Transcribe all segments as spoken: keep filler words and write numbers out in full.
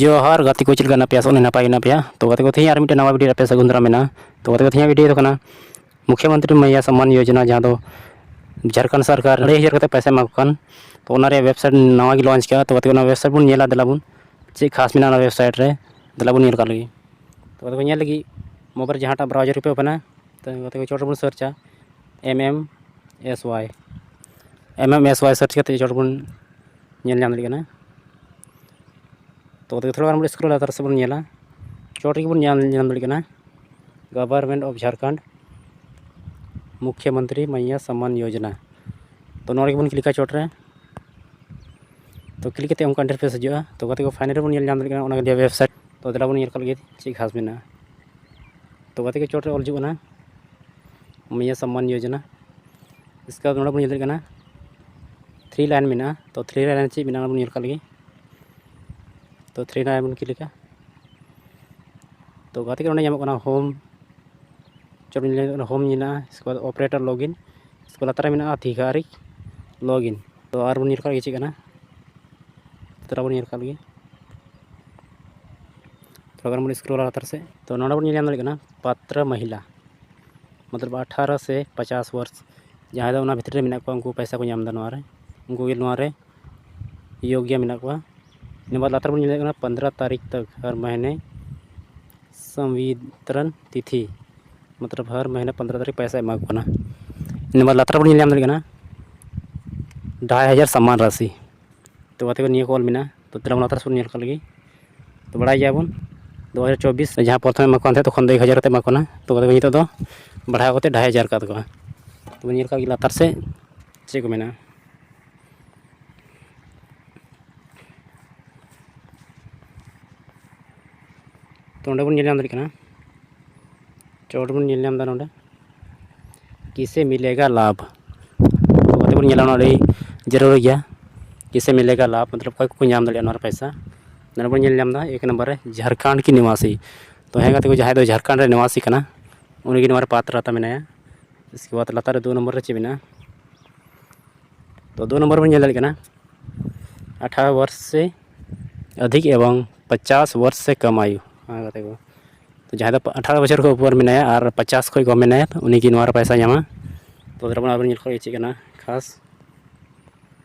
ᱡᱚᱦᱟᱨ ᱜᱟᱛᱮ ᱠᱚ, ᱪᱮᱫ ᱞᱮᱠᱟ ᱢᱮᱱᱟᱜ ᱯᱮᱭᱟ? ᱟᱥᱚᱜ ᱟᱹᱧ ᱱᱟᱯᱟᱭ ᱜᱮ ᱢᱮᱱᱟᱜ ᱯᱮᱭᱟ᱾ ᱛᱚ ᱜᱟᱛᱮ ᱠᱚ, ᱛᱮᱦᱮᱧ ᱟᱨ ᱢᱤᱫᱴᱮᱱ ᱱᱟᱣᱟ ᱵᱷᱤᱰᱤᱭᱳ ᱨᱮ ᱟᱯᱮ ᱥᱟᱹᱜᱩᱱ ᱫᱟᱨᱟᱢ ᱢᱮᱱᱟᱜᱼᱟ᱾ ᱛᱚ ᱜᱟᱛᱮ ᱠᱚ, ᱛᱮᱦᱮᱧᱟᱜ ᱵᱷᱤᱰᱤᱭᱳ ᱫᱚ ᱠᱟᱱᱟ ᱢᱩᱠᱷᱭᱚᱢᱚᱱᱛᱨᱤ ᱢᱟᱭᱭᱟ ᱥᱚᱢᱢᱟᱱ ᱭᱳᱡᱚᱱᱟ, ᱡᱟᱦᱟᱸ ᱫᱚ ᱡᱷᱟᱲᱠᱷᱚᱸᱰ ᱥᱚᱨᱠᱟᱨ ᱟᱹᱲᱟᱹᱭ ᱦᱟᱡᱟᱨ ᱠᱟᱛᱮ ᱯᱚᱭᱥᱟ ᱮᱢᱟ ᱠᱚ ᱠᱟᱱ᱾ ᱛᱚ ᱚᱱᱟ ᱨᱮᱭᱟᱜ ᱣᱮᱵᱽᱥᱟᱭᱤᱴ ᱱᱟᱣᱟ ᱜᱮ ᱞᱚᱧᱪ ᱠᱟᱜᱼᱟ᱾ ᱛᱚ ᱜᱟᱛᱮ ᱠᱚ, ᱚᱱᱟ ᱣᱮᱵᱽᱥᱟᱭᱤᱴ ᱵᱚᱱ ᱧᱮᱞᱟ, ᱫᱮᱞᱟ ᱵᱚᱱ ᱪᱮᱫ ᱠᱷᱟᱥ ᱢᱮᱱᱟᱜᱼᱟ ᱚᱱᱟ ᱣᱮᱵᱽᱥᱟᱭᱤᱴ ᱨᱮ, ᱫᱮᱞᱟ ᱵᱚᱱ ᱧᱮᱞ ᱠᱟᱜ ᱞᱮᱜᱮ᱾ ᱛᱚ ᱜᱟᱛᱮ ᱠᱚ, ᱧᱮᱞ ᱞᱟᱹᱜᱤᱫ ᱢᱳᱵᱟᱭᱤᱞ ᱨᱮ ᱡᱟᱦᱟᱸᱴᱟᱜ ᱵᱨᱟᱣᱡᱟᱨ ᱨᱮᱯᱮ ᱳᱯᱮᱱᱟ᱾ ᱛᱚ ᱜᱟᱛᱮ ᱠᱚ, ᱪᱚᱴ ᱨᱮᱵᱚᱱ ᱥᱟᱨᱪᱟ ᱮᱢ ᱮᱢ ᱮᱥ ᱣᱟᱭ᱾ ᱮᱢ ᱮᱢ ᱮᱥ ᱣᱟᱭ ᱥᱟᱨᱪ ᱠᱟᱛᱮ ᱪᱚᱴ ᱵᱚᱱ ᱧᱮᱞ ᱧᱟᱢ ᱫᱟᱲᱮᱭᱟᱜ ᱠᱟᱱᱟ᱾ ᱛᱚ ᱜᱟᱛᱮ ᱠᱚ, ᱛᱷᱚᱲᱟ ᱜᱟᱱ ᱵᱚᱱ ᱥᱠᱨᱚᱞ ᱞᱟᱛᱟᱨ ᱥᱮᱫ ᱵᱚᱱ ᱧᱮᱞᱟ, ᱪᱚᱴ ᱨᱮᱜᱮ ᱵᱚᱱ ᱧᱮᱞ ᱧᱟᱢ ᱫᱟᱲᱮᱭᱟᱜ ᱠᱟᱱᱟ Government of Jharkhand ᱢᱩᱠᱷᱭᱚᱢᱚᱱᱛᱨᱤ ᱢᱟᱭᱭᱟ ᱥᱚᱢᱢᱟᱱ ᱭᱳᱡᱚᱱᱟ᱾ ᱛᱚ ᱱᱚᱣᱟ ᱨᱮᱜᱮ ᱵᱚᱱ ᱠᱞᱤᱠᱟ ᱪᱚᱴ ᱨᱮ᱾ ᱛᱚ ᱠᱞᱤᱠ ᱠᱟᱛᱮ ᱚᱱᱠᱟ ᱤᱱᱴᱟᱨᱯᱷᱮᱥ ᱦᱤᱡᱩᱜᱼᱟ᱾ ᱛᱚ ᱜᱟᱛᱮ ᱠᱚ, ᱯᱷᱟᱭᱱᱟᱞ ᱨᱮᱵᱚᱱ ᱧᱮᱞ ᱧᱟᱢ ᱫᱟᱲᱮᱭᱟᱜ ᱠᱟᱱᱟ ᱚᱱᱟ ᱜᱮ ᱣᱮᱵᱽᱥᱟᱭᱤᱴ᱾ ᱛᱚ ᱫᱮᱞᱟ ᱵᱚᱱ ᱧᱮᱞ ᱠᱟᱜ ᱞᱮᱜᱮ ᱪᱮᱫ ᱠᱷᱟᱥ ᱢᱮᱱᱟᱜᱼᱟ᱾ ᱛᱚ ᱜᱟᱛᱮ ᱠᱚ, ᱪᱚᱴ ᱨᱮ ᱚᱞ ᱦᱤᱡᱩᱜ ᱠᱟᱱᱟ ᱢᱟᱭᱭᱟ ᱥᱚᱢᱢᱟᱱ ᱭᱳᱡᱚᱱᱟ᱾ ᱤᱥᱠᱮ ᱵᱟᱫ ᱱᱚᱰᱮ ᱵᱚᱱ ᱧᱮᱞ ᱫᱟᱲᱮᱭᱟᱜ ᱠᱟᱱᱟ ᱛᱷᱨᱤ ᱞᱟᱭᱤᱱ ᱢᱮᱱᱟᱜᱼᱟ᱾ ᱛᱚ ᱛᱷᱨᱤ ᱞᱟᱭᱤᱱ ᱪᱮᱫ ᱢᱮᱱᱟᱜᱼᱟ ᱚᱱᱟ ᱵᱚᱱ ᱧᱮᱞ ᱠᱟᱜ ᱞᱮᱜᱮ᱾ ᱛᱚ ᱛᱷᱨᱤ ᱞᱟᱭᱤᱱ ᱵᱚᱱ ᱠᱞᱤᱠᱟ᱾ ᱛᱚ ᱜᱟᱛᱮ ᱠᱚ, ᱱᱚᱰᱮ ᱧᱟᱢᱚᱜ ᱠᱟᱱᱟ ᱦᱳᱢ, ᱪᱚᱴ ᱵᱚᱱ ᱧᱮᱞ ᱠᱟᱱᱟ ᱦᱳᱢ ᱢᱮᱱᱟᱜᱼᱟ᱾ ᱤᱥᱠᱮ ᱵᱟᱫ ᱚᱯᱟᱨᱮᱴᱚᱨ ᱞᱚᱜᱤᱱ, ᱤᱥᱠᱮ ᱵᱟᱫ ᱞᱟᱛᱟᱨ ᱨᱮ ᱢᱮᱱᱟᱜᱼᱟ ᱟᱫᱷᱤᱠᱟᱨᱤᱠ ᱞᱚᱜᱤᱱ᱾ ᱛᱚ ᱟᱨ ᱵᱚᱱ ᱧᱮᱞ ᱠᱟᱜ ᱜᱮ ᱪᱮᱫ ᱠᱟᱱᱟ, ᱛᱚ ᱵᱚᱱ ᱧᱮᱞ ᱠᱟᱜ ᱞᱮᱜᱮ᱾ ᱛᱷᱚᱲᱟ ᱜᱟᱱ ᱵᱚᱱ ᱥᱠᱨᱚᱞᱟ ᱞᱟᱛᱟᱨ ᱥᱮᱫ᱾ ᱛᱚ ᱱᱚᱰᱮ ᱵᱚᱱ ᱧᱮᱞ ᱧᱟᱢ ᱫᱟᱲᱮᱭᱟᱜ ᱠᱟᱱᱟ ᱯᱟᱛᱨᱟ ᱢᱟᱦᱤᱞᱟ, ᱢᱚᱛᱞᱚᱵ ᱟᱴᱷᱟᱨᱚ ᱥᱮ ᱯᱚᱪᱟᱥ ᱵᱚᱨᱥ, ᱡᱟᱦᱟᱸᱭ ᱫᱚ ᱚᱱᱟ ᱵᱷᱤᱛᱨᱤ ᱨᱮ ᱢᱮᱱᱟᱜ ᱠᱚᱣᱟ, ᱩᱱᱠᱩ ᱯᱚᱭᱥᱟ ᱠᱚ ᱧᱟᱢ ᱮᱫᱟ ᱱᱚᱣᱟ ᱨᱮ, ᱩᱱᱠᱩ ᱜᱮ ᱱᱚᱣᱟ ᱨᱮ ᱭᱳᱜᱽᱭᱟ ᱢᱮᱱᱟᱜ ᱠᱚᱣᱟ᱾ ᱤᱱᱟᱹ ᱵᱟᱫ ᱞᱟᱛᱟᱨ ᱵᱚᱱ ᱧᱮᱞ ᱫᱟᱲᱮᱭᱟᱜ ᱠᱟᱱᱟ ᱯᱚᱱᱫᱽᱨᱚ ᱛᱟᱹᱨᱤᱠᱷ ᱛᱟᱠ ᱦᱟᱨ ᱢᱟᱦᱱᱮ ᱥᱚᱝᱵᱤᱛᱨᱚᱱ ᱛᱤᱛᱷᱤ, ᱢᱚᱛᱞᱚᱵ ᱦᱟᱨ ᱢᱟᱦᱱᱮ ᱯᱚᱱᱫᱽᱨᱚ ᱛᱟᱹᱨᱤᱠᱷ ᱯᱚᱭᱥᱟ ᱮᱢᱟ ᱠᱚ ᱠᱟᱱᱟ᱾ ᱤᱱᱟᱹ ᱵᱟᱫ ᱞᱟᱛᱟᱨ ᱵᱚᱱ ᱧᱮᱞ ᱧᱟᱢ ᱫᱟᱲᱮᱭᱟᱜ ᱠᱟᱱᱟ ᱰᱷᱟᱭ ᱦᱟᱡᱟᱨ ᱥᱚᱢᱢᱟᱱ ᱨᱟᱥᱤ᱾ ᱛᱚ ᱜᱟᱛᱮ ᱠᱚ, ᱱᱤᱭᱟᱹ ᱠᱚ ᱚᱞ ᱢᱮᱱᱟᱜᱼᱟ᱾ ᱛᱚ ᱫᱮᱞᱟ ᱵᱚᱱ ᱞᱟᱛᱟᱨ ᱥᱮᱫ ᱵᱚᱱ ᱧᱮᱞ ᱠᱟᱜ ᱞᱮᱜᱮ᱾ ᱛᱚ ᱵᱟᱲᱟᱭ ᱜᱮᱭᱟᱵᱚᱱ ᱫᱩ ᱦᱟᱡᱟᱨ ᱪᱚᱵᱵᱤᱥ ᱨᱮ ᱡᱟᱦᱟᱸ ᱯᱨᱚᱛᱷᱚᱢ ᱮᱢᱟ ᱠᱚ ᱠᱟᱱ ᱛᱟᱦᱮᱸᱫ, ᱛᱚᱠᱷᱚᱱ ᱫᱚ ᱮᱠ ᱦᱟᱡᱟᱨ ᱠᱟᱛᱮ ᱮᱢᱟ ᱠᱚ ᱠᱟᱱᱟ᱾ ᱛᱚ ᱜᱟᱛᱮ ᱠᱚ, ᱱᱤᱛᱚᱜ ᱫᱚ ᱵᱟᱲᱦᱟᱣ ᱠᱟᱛᱮ ᱰᱷᱟᱭ ᱦᱟᱡᱟᱨ ᱠᱟᱫ ᱠᱚᱣᱟ᱾ ᱛᱚ ᱵᱚᱱ ᱧᱮᱞ ᱠᱟᱜ ᱜᱮ ᱞᱟᱛᱟᱨ ᱥᱮᱫ ᱪᱮᱫ ᱠᱚ ᱢᱮᱱᱟᱜᱼᱟ᱾ ᱛᱚ ᱚᱸᱰᱮ ᱵᱚᱱ ᱧᱮᱞ ᱧᱟᱢ ᱫᱟᱲᱮᱭᱟᱜ ᱠᱟᱱᱟ, ᱪᱚᱴ ᱵᱚᱱ ᱧᱮᱞ ᱧᱟᱢ ᱮᱫᱟ ᱱᱚᱰᱮ, ᱠᱤᱥᱮ ᱢᱤᱞᱮᱜᱟ ᱞᱟᱵᱷ᱾ ᱛᱚ ᱜᱟᱛᱮ ᱵᱚᱱ ᱧᱮᱞᱟ, ᱚᱱᱟ ᱟᱹᱰᱤ ᱡᱟᱹᱨᱩᱲ ᱜᱮᱭᱟ, ᱠᱤᱥᱮ ᱢᱤᱞᱮᱜᱟ ᱞᱟᱵᱷ, ᱢᱚᱛᱞᱚᱵ ᱚᱠᱚᱭ ᱠᱚᱠᱚ ᱧᱟᱢ ᱫᱟᱲᱮᱭᱟᱜᱼᱟ ᱱᱚᱣᱟ ᱨᱮ ᱯᱚᱭᱥᱟ᱾ ᱱᱚᱰᱮ ᱵᱚᱱ ᱧᱮᱞ ᱧᱟᱢ ᱮᱫᱟ ᱮᱠ ᱱᱚᱢᱵᱚᱨ ᱨᱮ ᱡᱷᱟᱲᱠᱷᱚᱸᱰ ᱠᱤ ᱱᱤᱣᱟᱥᱤ᱾ ᱛᱚ ᱦᱮᱸ ᱜᱟᱛᱮ ᱠᱚ, ᱡᱟᱦᱟᱸᱭ ᱫᱚ ᱡᱷᱟᱲᱠᱷᱚᱸᱰ ᱨᱮ ᱱᱤᱣᱟᱥᱤ ᱠᱟᱱᱟ, ᱩᱱᱤᱜᱮ ᱱᱚᱣᱟ ᱨᱮ ᱯᱟᱛᱨᱟᱛᱟ ᱢᱮᱱᱟᱭᱟ᱾ ᱤᱥᱠᱮ ᱵᱟᱫ ᱞᱟᱛᱟᱨ ᱨᱮ ᱫᱩ ᱱᱚᱢᱵᱚᱨ ᱨᱮ ᱪᱮᱫ ᱢᱮᱱᱟᱜᱼᱟ? ᱛᱚ ᱫᱩ ᱱᱚᱢᱵᱚᱨ ᱵᱚᱱ ᱧᱮᱞ ᱫᱟᱲᱮᱭᱟᱜ ᱠᱟᱱᱟ, ᱟᱴᱷᱟᱨᱚ ᱵᱚᱨᱥ ᱥᱮ ᱚᱫᱷᱤᱠ ᱮᱵᱚᱝ ᱯᱚᱪᱟᱥ ᱵᱚᱨᱥ ᱥᱮ ᱠᱚᱢ ᱟᱭᱩ᱾ ᱦᱮᱸ ᱜᱟᱛᱮ ᱠᱚ, ᱛᱚ ᱡᱟᱦᱟᱸᱭ ᱫᱚ ᱟᱴᱷᱟᱨᱚ ᱵᱚᱪᱷᱚᱨ ᱠᱷᱚᱱ ᱩᱯᱚᱨ ᱢᱮᱱᱟᱭᱟ ᱟᱨ ᱯᱚᱪᱟᱥ ᱠᱷᱚᱱ ᱠᱚᱢ ᱢᱮᱱᱟᱭᱟ, ᱩᱱᱤ ᱜᱮ ᱱᱚᱣᱟ ᱨᱮ ᱯᱚᱭᱥᱟ ᱧᱟᱢᱟ᱾ ᱛᱚ ᱛᱟᱨᱯᱚᱨᱮ ᱟᱵᱚ ᱧᱮᱞ ᱠᱚᱣᱟ ᱪᱮᱫ ᱠᱟᱱᱟ ᱠᱷᱟᱥ᱾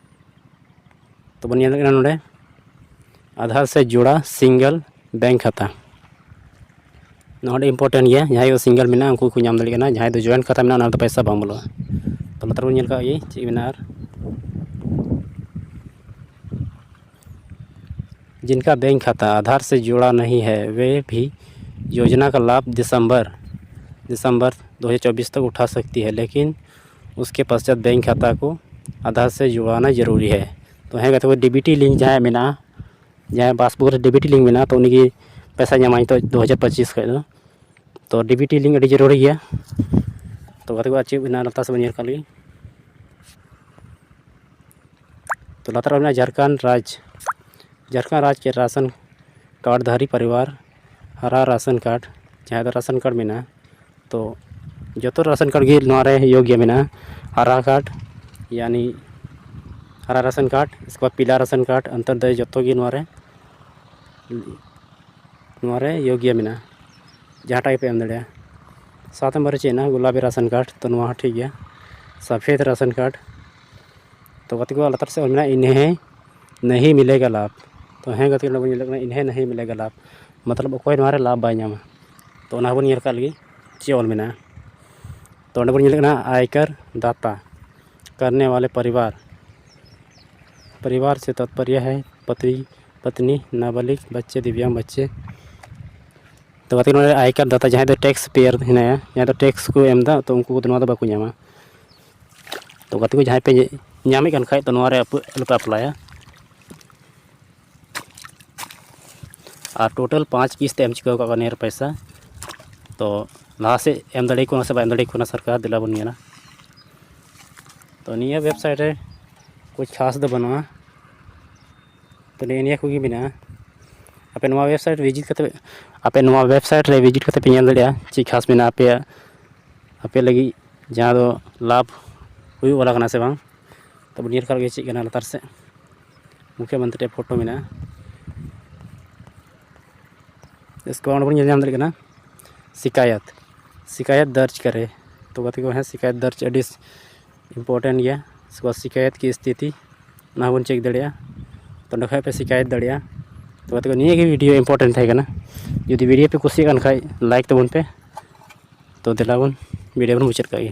ᱛᱚᱵᱚᱱ ᱧᱮᱞ ᱠᱟᱱᱟ ᱱᱚᱰᱮ ᱟᱫᱷᱟᱨ ᱥᱮ ᱡᱚᱲᱟ ᱥᱤᱝᱜᱮᱞ ᱵᱮᱝᱠ ᱠᱷᱟᱛᱟ᱾ ᱱᱚᱣᱟ ᱟᱹᱰᱤ ᱤᱢᱯᱚᱨᱴᱮᱱᱴ ᱜᱮᱭᱟ, ᱡᱟᱦᱟᱸᱭ ᱠᱚ ᱥᱤᱝᱜᱮᱞ ᱢᱮᱱᱟᱜᱼᱟ ᱩᱱᱠᱩ ᱠᱚ ᱧᱟᱢ ᱫᱟᱲᱮᱭᱟᱜ ᱠᱟᱱᱟ, ᱡᱟᱦᱟᱸᱭ ᱫᱚ ᱡᱚᱭᱮᱱᱴ ᱠᱷᱟᱛᱟ ᱢᱮᱱᱟᱜᱼᱟ ᱚᱱᱟ ᱨᱮᱫᱚ ᱯᱚᱭᱥᱟ ᱵᱟᱝ ᱵᱚᱞᱚᱜᱼᱟ᱾ ᱛᱚ ᱞᱟᱛᱟᱨ ᱵᱚᱱ ᱧᱮᱞ ᱠᱟᱜ ᱜᱮ ᱪᱮᱫ ᱢᱮᱱᱟᱜᱼᱟ ᱟᱨ ᱡᱤᱱᱠᱟ ᱵᱮᱝᱠ ᱠᱷᱟᱛᱟ ᱟᱫᱷᱟᱨ ᱥᱮ ᱡᱚᱲᱟ ᱱᱟᱦᱤ ᱦᱮ ᱣᱮ ᱵᱷᱤ ᱭᱳᱡᱱᱟ ᱠᱟ ᱞᱟᱵᱷ ᱫᱤᱥᱚᱢᱵᱚᱨ ᱫᱤᱥᱚᱢᱵᱚᱨ ᱫᱩ ᱦᱟᱡᱟᱨ ᱪᱚᱵᱵᱤᱥ ᱛᱚᱠ ᱩᱴᱷᱟ ᱥᱟᱠᱛᱤ ᱦᱮ ᱞᱮᱠᱤᱱ ᱩᱥᱠᱮ ᱯᱟᱥᱪᱟᱛ ᱵᱮᱝᱠ ᱠᱷᱟᱛᱟ ᱠᱚ ᱟᱫᱷᱟᱨ ᱥᱮ ᱡᱚᱲᱟᱣᱱᱟ ᱡᱟᱹᱨᱩᱨᱤ ᱦᱮ᱾ ᱛᱚ ᱦᱮᱸ ᱜᱟᱛᱮ ᱠᱚ, ᱰᱤᱵᱤᱴᱤ ᱞᱤᱝᱠ ᱡᱟᱦᱟᱸᱭ ᱢᱮᱱᱟᱜᱼᱟ, ᱡᱟᱦᱟᱸᱭ ᱯᱟᱥᱵᱩᱠ ᱨᱮ ᱰᱤᱵᱤᱴᱤ ᱞᱤᱝᱠ ᱢᱮᱱᱟᱜᱼᱟ, ᱛᱚ ᱩᱱᱤᱜᱮ ᱯᱚᱭᱥᱟ ᱧᱟᱢᱟᱭ ᱱᱤᱛᱚᱜ ᱫᱩ ᱦᱟᱡᱟᱨ ᱯᱚᱸᱪᱤᱥ ᱠᱷᱚᱱ ᱫᱚ᱾ ᱛᱚ ᱰᱤᱵᱤᱴᱤ ᱞᱤᱝᱠ ᱟᱹᱰᱤ ᱡᱟᱹᱨᱩᱲᱤ ᱜᱮᱭᱟ᱾ ᱛᱚ ᱜᱟᱛᱮ ᱠᱚ, ᱟᱨ ᱪᱮᱫ ᱢᱮᱱᱟᱜᱼᱟ ᱞᱟᱛᱟᱨ ᱥᱮᱫ ᱵᱚᱱ ᱧᱮᱞ ᱠᱟᱜ ᱞᱮᱜᱮ᱾ ᱛᱚ ᱞᱟᱛᱟᱨ ᱨᱮ ᱢᱮᱱᱟᱜᱼᱟ ᱡᱷᱟᱲᱠᱷᱚᱸᱰ ᱨᱟᱡᱽ, ᱡᱷᱟᱲᱠᱷᱚᱸᱰ ᱨᱟᱡᱽ ᱠᱮ ᱨᱟᱥᱚᱱ ᱠᱟᱨᱰ ᱫᱷᱟᱨᱤ ᱯᱚᱨᱤᱵᱟᱨ ᱦᱟᱨᱟ ᱨᱟᱥᱚᱱ ᱠᱟᱨᱰ, ᱡᱟᱦᱟᱸᱭ ᱫᱚ ᱨᱟᱥᱚᱱ ᱠᱟᱨᱰ ᱢᱮᱱᱟᱜᱼᱟ, ᱛᱚ ᱡᱚᱛᱚ ᱨᱟᱥᱚᱱ ᱠᱟᱨᱰ ᱜᱮ ᱱᱚᱣᱟ ᱨᱮ ᱭᱳᱜᱽᱭᱚ ᱢᱮᱱᱟᱜᱼᱟ᱾ ᱦᱟᱨᱟ ᱠᱟᱨᱰ, ᱭᱟᱱᱤ ᱦᱟᱨᱟ ᱨᱟᱥᱚᱱ ᱠᱟᱨᱰ, ᱤᱥᱠᱮ ᱵᱟᱫ ᱯᱤᱞᱟ ᱨᱟᱥᱚᱱ ᱠᱟᱨᱰ, ᱚᱱᱛᱚᱨᱫᱚᱭ ᱡᱚᱛᱚ ᱜᱮ ᱱᱚᱣᱟ ᱨᱮ, ᱱᱚᱣᱟ ᱨᱮ ᱭᱳᱜᱽᱭᱚ ᱢᱮᱱᱟᱜᱼᱟ, ᱡᱟᱦᱟᱸᱴᱟᱜ ᱜᱮᱯᱮ ᱮᱢ ᱫᱟᱲᱮᱭᱟᱜᱼᱟ᱾ ᱥᱟᱛ ᱱᱚᱢᱵᱚᱨ ᱨᱮ ᱪᱮᱫ ᱦᱮᱱᱟᱜᱼᱟ? ᱜᱩᱞᱟᱵᱤ ᱨᱟᱥᱚᱱ ᱠᱟᱨᱰ, ᱛᱚ ᱱᱚᱣᱟ ᱦᱚᱸ ᱴᱷᱤᱠ ᱜᱮᱭᱟ᱾ ᱥᱟᱯᱷᱮᱫ ᱨᱟᱥᱚᱱ ᱠᱟᱨᱰ, ᱛᱚ ᱜᱟᱛᱮ ᱠᱚ ᱞᱟᱛᱟᱨ ᱥᱮᱫ ᱚᱞ ᱢᱮᱱᱟᱜᱼᱟ ᱤᱱᱦᱮ ᱱᱟᱦᱤ ᱢᱤᱞᱮᱜᱟ ᱞᱟᱵᱷ᱾ ᱛᱚ ᱦᱮᱸ ᱜᱟᱛᱮ ᱠᱚ, ᱱᱚᱰᱮ ᱵᱚᱱ ᱧᱮᱞᱮᱫ ᱠᱟᱱᱟ ᱤᱱᱦᱮ ᱱᱟᱦᱤ ᱢᱤᱞᱮᱜᱟ ᱞᱟᱵᱷ, ᱢᱚᱛᱞᱚᱵ ᱚᱠᱚᱭ ᱱᱚᱣᱟ ᱨᱮ ᱞᱟᱵᱷ ᱵᱟᱭ ᱧᱟᱢᱟ᱾ ᱛᱚ ᱚᱱᱟ ᱦᱚᱸᱵᱚᱱ ᱧᱮᱞ ᱠᱟᱜ ᱞᱮᱜᱮ ᱪᱮᱫ ᱚᱞ ᱢᱮᱱᱟᱜᱼᱟ᱾ ᱛᱚ ᱚᱸᱰᱮ ᱵᱚᱱ ᱧᱮᱞᱮᱫ ᱠᱟᱱᱟ ᱟᱭᱠᱟᱨ ᱫᱟᱛᱟ ᱠᱟᱨᱱᱮ ᱣᱟᱞᱮ ᱯᱚᱨᱤᱵᱟᱨ, ᱯᱚᱨᱤᱵᱟᱨ ᱥᱮ ᱛᱟᱛᱯᱚᱨᱭᱚ ᱦᱮ ᱯᱚᱛᱤ ᱯᱚᱛᱱᱤ ᱱᱟᱵᱟᱞᱤᱜ ᱵᱟᱪᱪᱮ ᱫᱤᱵᱭᱟᱝ ᱵᱟᱪᱪᱮ᱾ ᱛᱚ ᱜᱟᱛᱮ ᱱᱚᱰᱮ ᱟᱭᱠᱟᱨ ᱫᱟᱛᱟ ᱡᱟᱦᱟᱸᱭ ᱫᱚ ᱴᱮᱠᱥ ᱯᱮᱭᱟᱨ ᱦᱮᱱᱟᱭᱟ, ᱡᱟᱦᱟᱸᱭ ᱫᱚ ᱴᱮᱠᱥ ᱠᱚ ᱮᱢ ᱮᱫᱟ, ᱛᱚ ᱩᱱᱠᱩ ᱠᱚᱫᱚ ᱱᱚᱣᱟ ᱫᱚ ᱵᱟᱠᱚ ᱧᱟᱢᱟ᱾ ᱛᱚ ᱜᱟᱛᱮ ᱠᱚ ᱡᱟᱦᱟᱸᱭ ᱯᱮ ᱧᱟᱢᱮᱫ ᱠᱟᱱ ᱠᱷᱟᱡ, ᱛᱚ ᱱᱚᱣᱟ ᱨᱮ ᱟᱯᱮ ᱟᱞᱚᱯᱮ ᱟᱯᱞᱟᱭᱟ᱾ ᱟᱨ ᱴᱳᱴᱟᱞ ᱯᱟᱸᱪ ᱠᱤᱥᱛ ᱮᱢ ᱪᱩᱠᱟᱹᱣ ᱠᱟᱜ ᱠᱚᱣᱟ ᱱᱤᱭᱟᱹ ᱯᱚᱭᱥᱟ᱾ ᱛᱚ ᱞᱟᱦᱟ ᱥᱮᱫ ᱮᱢ ᱫᱟᱲᱮ ᱠᱚ ᱠᱟᱱᱟ ᱥᱮ ᱵᱟᱭ ᱮᱢ ᱫᱟᱲᱮ ᱠᱚ ᱠᱟᱱᱟ ᱥᱚᱨᱠᱟᱨ, ᱫᱮᱞᱟ ᱵᱚᱱ ᱧᱮᱞᱟ᱾ ᱛᱚ ᱱᱤᱭᱟᱹ ᱣᱮᱵᱥᱟᱭᱤᱴ ᱨᱮ ᱠᱩᱪ ᱠᱷᱟᱥ ᱫᱚ ᱵᱟᱹᱱᱩᱜᱼᱟ᱾ ᱛᱚ ᱱᱤᱭᱟᱹ ᱱᱤᱭᱟᱹ ᱠᱚᱜᱮ ᱢᱮᱱᱟᱜᱼᱟ᱾ ᱟᱯᱮ ᱱᱚᱣᱟ ᱣᱮᱵᱥᱟᱭᱤᱴ ᱵᱷᱤᱡᱤᱴ ᱠᱟᱛᱮ, ᱟᱯᱮ ᱱᱚᱣᱟ ᱣᱮᱵᱥᱟᱭᱤᱴ ᱨᱮ ᱵᱷᱤᱡᱤᱴ ᱠᱟᱛᱮ ᱯᱮ ᱧᱮᱞ ᱫᱟᱲᱮᱭᱟᱜᱼᱟ ᱪᱮᱫ ᱠᱷᱟᱥ ᱢᱮᱱᱟᱜᱼᱟ ᱟᱯᱮᱭᱟᱜ, ᱟᱯᱮ ᱞᱟᱹᱜᱤᱫ ᱡᱟᱦᱟᱸ ᱫᱚ ᱞᱟᱵᱷ ᱦᱩᱭᱩᱜ ᱵᱟᱞᱟ ᱠᱟᱱᱟ ᱥᱮ ᱵᱟᱝ᱾ ᱛᱚᱵᱚᱱ ᱧᱮᱞ ᱠᱟᱜ ᱜᱮ ᱪᱮᱫ ᱠᱟᱱᱟ ᱞᱟᱛᱟᱨ ᱥᱮᱫ᱾ ᱢᱩᱠᱷᱭᱚ ᱢᱚᱱᱛᱨᱤᱭᱟᱜ ᱯᱷᱳᱴᱳ ᱢᱮᱱᱟᱜᱼᱟ᱾ ᱤᱥᱠᱮ ᱵᱟᱫ ᱚᱸᱰᱮ ᱵᱚᱱ ᱧᱮᱞ ᱧᱟᱢ ᱫᱟᱲᱮᱭᱟᱜ ᱠᱟᱱᱟ ᱥᱤᱠᱟᱭᱟᱛ, ᱥᱤᱠᱟᱭᱟᱛ ᱫᱟᱨᱡᱽ ᱠᱟᱨᱮ᱾ ᱛᱚ ᱜᱟᱛᱮ ᱠᱚ, ᱦᱮᱸ, ᱥᱤᱠᱟᱭᱟᱛ ᱫᱟᱨᱡᱽ ᱟᱹᱰᱤ ᱤᱢᱯᱚᱨᱴᱮᱱᱴ ᱜᱮᱭᱟ᱾ ᱥᱤᱠᱟᱭᱟᱛ ᱠᱤ ᱥᱛᱷᱤᱛᱤ, ᱚᱱᱟ ᱦᱚᱸᱵᱚᱱ ᱪᱮᱠ ᱫᱟᱲᱮᱭᱟᱜᱼᱟ᱾ ᱛᱚ ᱚᱸᱰᱮ ᱠᱷᱚᱱ ᱯᱮ ᱥᱤᱠᱟᱭᱟᱛ ᱫᱟᱲᱮᱭᱟᱜᱼᱟ᱾ ᱛᱚ ᱜᱟᱛᱮ ᱠᱚ, ᱱᱤᱭᱟᱹ ᱜᱮ ᱵᱷᱤᱰᱤᱭᱳ ᱤᱢᱯᱚᱨᱴᱮᱱᱴ ᱛᱟᱦᱮᱸ ᱠᱟᱱᱟ᱾ ᱡᱩᱫᱤ ᱵᱷᱤᱰᱤᱭᱳ ᱯᱮ ᱠᱩᱥᱤᱭᱟᱜ ᱠᱟᱱ ᱠᱷᱟᱡ, ᱞᱟᱭᱤᱠ ᱛᱟᱵᱚᱱ ᱯᱮ᱾ ᱛᱚ ᱫᱮᱞᱟ ᱵᱚᱱ ᱵᱷᱤᱰᱤᱭᱳ ᱵᱚᱱ ᱢᱩᱪᱟᱹᱫ ᱠᱟᱜ ᱜᱮ᱾